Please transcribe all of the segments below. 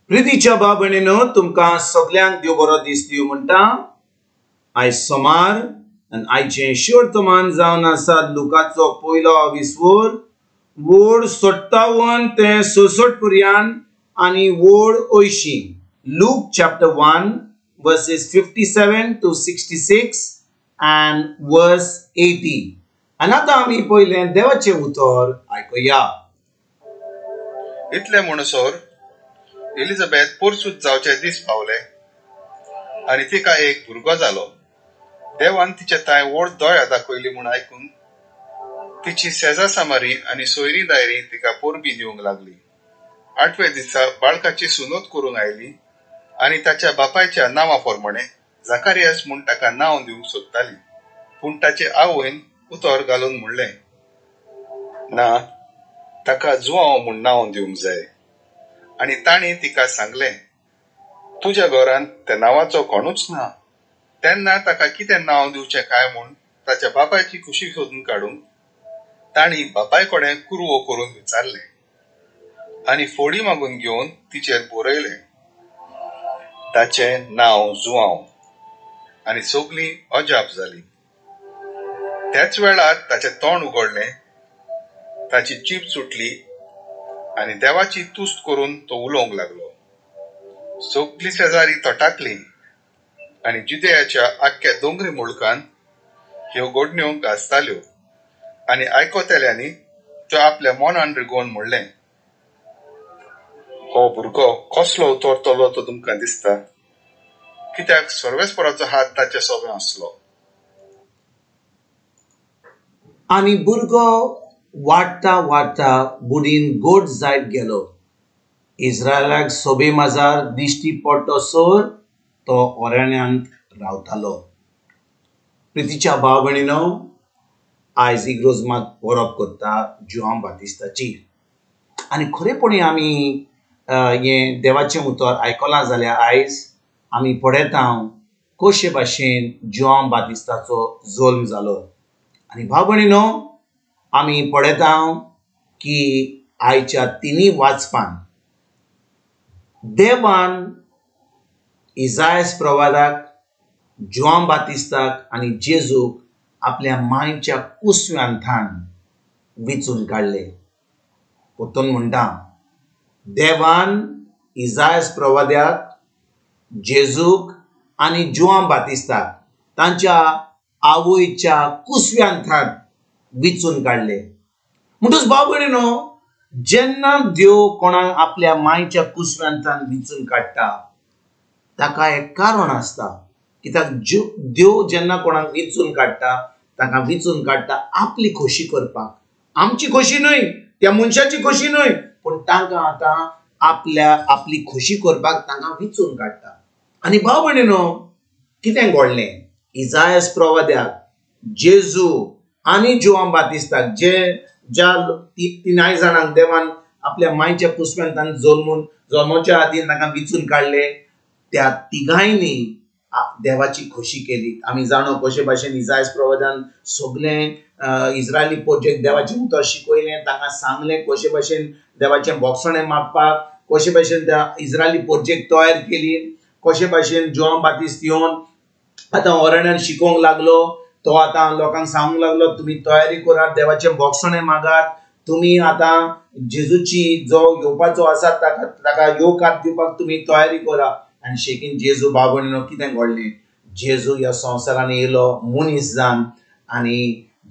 प्रितीच्या भाव भयणीनो, तुमकां सगल्यांक देव बरो दीस दिवं म्हणटा. आयज सोमार आनी आयचें शिवर्तमान जावन आसा लुकाचो पयलो विस्वोर वोड 57 ते 66 पर्यंत आनी वोड 80. Luke chapter 1 verses 57 to 66 and verse 80. आनी आतां आमी पयलें देवाचें उतर आयकुया. इतलें म्हणसर एलिझाबेथ पोरसूत जावचे दीस पावले आनी तिका एक भुरगो जालो. देवान तिचे तांय व्हड दया दाखयली म्हूण आयकून तिची शेजा सामारी आनी सोयरी दायरी तिका परबी दिवंक लागली. आठव्या दिसा बाळकाची सुनोत करूंक आयली आनी ताच्या बापायच्या नांवा प्रमाणे जाकारियास म्हूण ताका नांव दिवंक सोदताली. पूण ताचे आवयन उतर घालून म्हणलें, ना, ताका जुआंव म्हूण नांव दिवंक जाय. आनी तांणी तिका सांगलें, तुज्या घरांत त्या नांवाचो कोणूच ना. तेन्ना ताका कितें नांव दिवचें काय म्हूण ताच्या बापायची खुशी सोदून काडूंक तांणी बापाय कडेन कुरवो करून विचारलें आनी फोडी मागून घेवन तिचेर बरयलें, ताचें नांव जुआंव. आनी सगलीं अजाप जाली. त्याच वेळार ताचें तोंड उगडलें, ताची जीब सुटली आनी देवाची तुस्त करून तो उलोवंक लागलो. सगली शेजारी तटाकली आनी जुदेयाच्या आख्ख्या दोंगरी मुळकान ह्यो घडण्यो गाजताल्यो. आनी आयकतल्यांनी त्यो आपल्या मनान रिगोवन म्हणलें, हो भुरगो कसलो उतरतलो तो तुमकां दिसता, कित्याक सर्वेस्पराचो हात ताचे सोबे आसलो. आनी भुरगो वाडटा वाडटा बुडीन गोड जायत गेलो. इस्रायलाक सोबे माजार दिश्टी पडटसर तो अरण्यांत रावतालो. प्रितीच्या भाव भयणीनो, आयज इग्रोज मात परब करता जुआंव बातिस्ताची. आनी खरेपणी आमी हें देवाचें उतर आयकलां जाल्यार आयज आमी पळयता कशे भाशेन जुआंव बातिस्ताचो जल्म जालो. आनी भाव भयणीनो, आमी पळयता की आयच्या तिनूय वाचपान देवान इजायस प्रवादाक, जुआंव बातिस्ताक आनी जेजूक आपल्या मांयच्या कुसव्यांथान विचून काडले. परतून म्हणटा, देवान इजायस प्रवाद्याक, जेजूक आनी जुआंव बातिस्ताक तांच्या आवयच्या कुसव्यांथान विचून काडले. म्हणटच भाव भयणीनो, जेन्ना देव कोणाक आपल्या मांयच्या कुसव्यांथान विचून काडटा ताका एक कारण आसता. कित्याक देव जेन्ना कोणाक विचून काडटा ताका विचून काडटा आपली खोशी करपाक. आमची खोशी न्हय, त्या मनशाची खोशी न्हय, पूण तांकां आतां आपल्या आपली खोशी करपाक तांकां विचून काडटा. आनी भाव भयणीनो, कितें घडलें, इजायस प्रवाद्याक, जेजू आनी जुआंव बातिस्ताक, जे ज्या तिनाय जाणांक देवान आपल्या मांयच्या कुसव्यांत जल्मून जल्मोच्या आदीं तांकां विचून काडले, त्या तिगांयनी देवाची खोशी केली. आमी जाणो कशे भाशेन इजायस प्रवाद्यान सगळें इस्रायली प्रोजेक्ट देवाचें उतर शिकयलें, तांकां सांगलें कशे भाशेन देवाचें बोगसणें मागपाक, कशे भाशेन त्या इस्रायली प्रोजेक्ट तयार केली, कशे भाशेन जुआंव बातिस्त येवन आतां अरण्यान शिकोवंक लागलो. तो आतां लोकांक सांगूंक लागलो, तुमी तयारी करात, देवाचें बोगसणें मागात, तुमी आतां जेजूची जो येवपाचो आसा ताका ताका येवकार दिवपाक तुमी तयारी करा. आनी शेकीन जेजू भाव भयणीनो, कितें घडलें, जेजू ह्या संवसारान येयलो मनीस जावन. आनी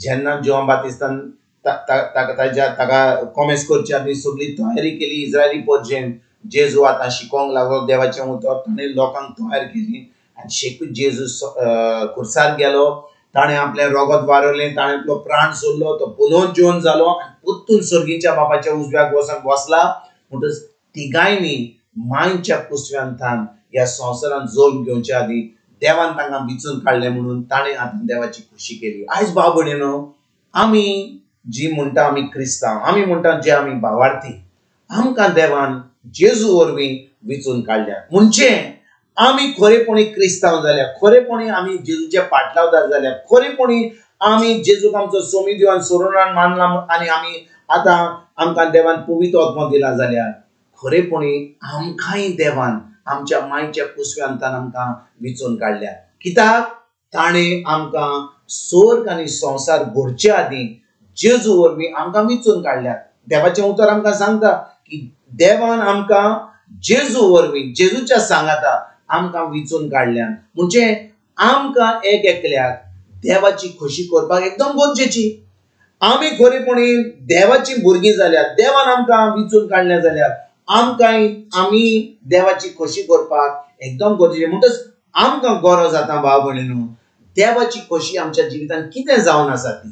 जेन्ना जुआंव बातिस्तान ताच्या ताका कॉमेस करचे आदी सगळी तयारी केली इस्रायली पोरजेन, जेजू आतां शिकोवंक लागलो देवाचें उतर, ताणें लोकांक तयार केली. आनी शेकूच जेजू खुर्सार गेलो, ताणें आपलें रगत वारयलें, ताणें आपलो प्राण सोडलो, तो पुनोन जिवन जालो आनी परतून सर्गीच्या बापाच्या उजव्याक वचून बसला. म्हणटच तिगांयनी मांयच्या कुसव्यांथान ह्या संवसारान जल्म घेवच्या आदीं देवान तांकां विचून काडलें म्हणून ताणें आतां देवाची खोशी केली. आयज भाव भयणीनो, आमी जी म्हणटा आमी क्रिस्तांव, आमी म्हणटा जे आमी भावार्थी, आमकां देवान जेजू वरवीं विचून काडल्या. म्हणजे आमी खरेपणी क्रिस्तांव जाल्या, खरेपणी आमी जेजूचे पाटलावदार जाल्या, खरेपणी आमी जेजूक आमचो सोमी देवान सोडून मानला आनी आमी आतां आमकां देवान पवित्र आत्मो दिला जाल्यार खरेपणी आमकांय देवान आमच्या मायच्या कुसव्यांतान आमकां विचून काडल्या. कित्याक ताणें आमकां स्वर्ग आनी संवसार घडचे आदीं जेजू वरवीं आमकां विचून काडल्यात. देवाचें उतर आमकां सांगता की देवान आमकां जेजू वरवीं, जेजूच्या सांगाता आमकां विचून काडल्यान. म्हणजे आमकां एक एकल्याक देवाची खोशी करपाक एकदम गरजेची. आमी खरेपणी देवाची भुरगीं जाल्यार, देवान आमकां विचून काडल्या जाल्यार आमकां आमी देवाची खोशी करपाक एकदम गरजेची. म्हणटच आमकां गरज आतां भाव भयणीनो, देवाची खोशी आमच्या जिवितांत कितें जावन आसा ती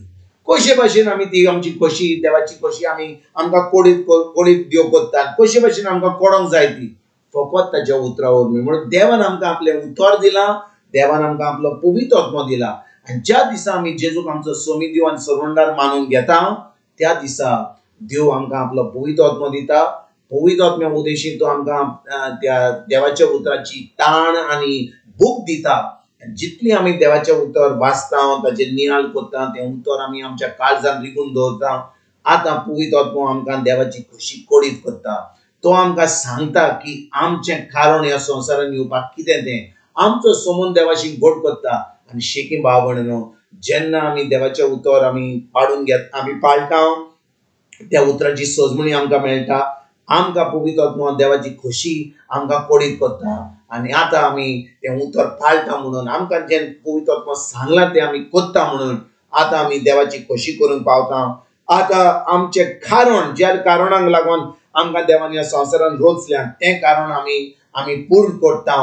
कशे भाशेन आमी ती आमची खोशी, देवाची खोशी आमी आमकां कोडीत कोडीत देव करतात, कशे भाशेन आमकां कोडोंक जाय ती फकत ताच्या उतरा वरवीं. म्हणून देवान आमकां आपलें उतर दिलां, देवान आमकां आपलो पवित्र आत्मो दिला. आनी ज्या दिसा आमी जेजूक आमचो स्वामी देव आनी सरवंडार मानून घेता त्या दिसा देव आमकां आपलो पवित्र आत्मो दिता. पवित्र आत्म्या उद्देशीन तो आमकां त्या देवाच्या उतराची ताण आनी भूक दिता. जितली आमी देवाचें उतर वाचता, ताचेर नियाळ करता, तें उतर आमी आमच्या काळजान रिगून दवरता, आतां पवित्र आत्मो आमकां देवाची खोशी कोडीत करता. तो आमकां सांगता की आमचें कारण ह्या संवसारान येवपाक कितें तें, आमचो संबंद देवाशी गोड करता. आनी शेकी भाव भयणीनो, जेन्ना आमी देवाचें उतर आमी पाडून घेता, आमी पाळटा, त्या उतराची सजमणी आमकां मेळटा, आमकां पवित्र आत्मो देवाची खोशी आमकां कोडीत करता. आनी आतां आमी तें उतर पाळटा म्हणून, आमकां जें पवित्र आत्मो सांगलां तें आमी करता म्हणून आतां आमी देवाची खोशी करूंक पावता. आतां आमचें कारण, ज्या कारणांक लागून आमकां देवान ह्या संवसारान रोचल्यान तें कारण आमी आमी पूर्ण करता.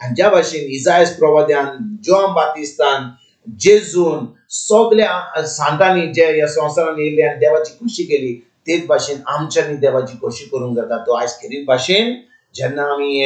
आनी ज्या भाशेन इजायस प्रवाद्यान, जॉन बातिस्तान, जेजून, सगल्या सांतांनी जे ह्या संवसारान येयले आनी देवाची खोशी केली, तेच भाशेन आमच्यांनी देवाची खोशी करूंक जाता. तो आयज खेरीत भाशेन जेन्ना आमी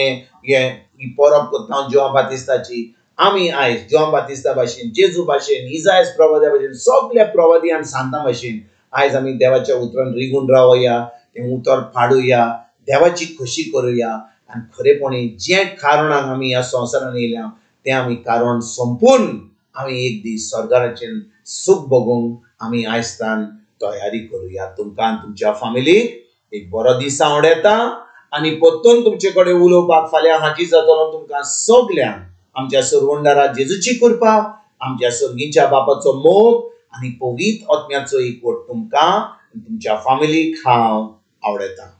हे परब करता जॉन बातिस्ताची, आमी आयज जॉन बातिस्ता भाशेन, जेजू भाशेन, इजायस प्रवाद्या भाशेन, सगल्या प्रवादी आनी सांतां भाशेन आयज आमी देवाच्या उतरान रिगून रावया, तें उतर पाडुया, देवाची खोशी करुया. आनी खरेपणी जें कारणाक आमी ह्या संवसारान येयल्या तें आमी कारण संपूर्ण आमी एक दीस स्वर्गाचें सूख भोगूंक आमी आयजतान तयारी करुया. तुमकां आनी तुमच्या फामिलीक एक बरो दीस आवडटा. आनी परतून तुमचे कडेन उलोवपाक फाल्यां हाजीर जातलो. तुमकां सगल्यांक आमच्या सरवंडारा जेजूची कृपा, आमच्या सर्गीच्या बापाचो मोग आनी पवित्र आत्म्याचो एकवट तुमकां तुमच्या फामिलीक हांव आवडटा.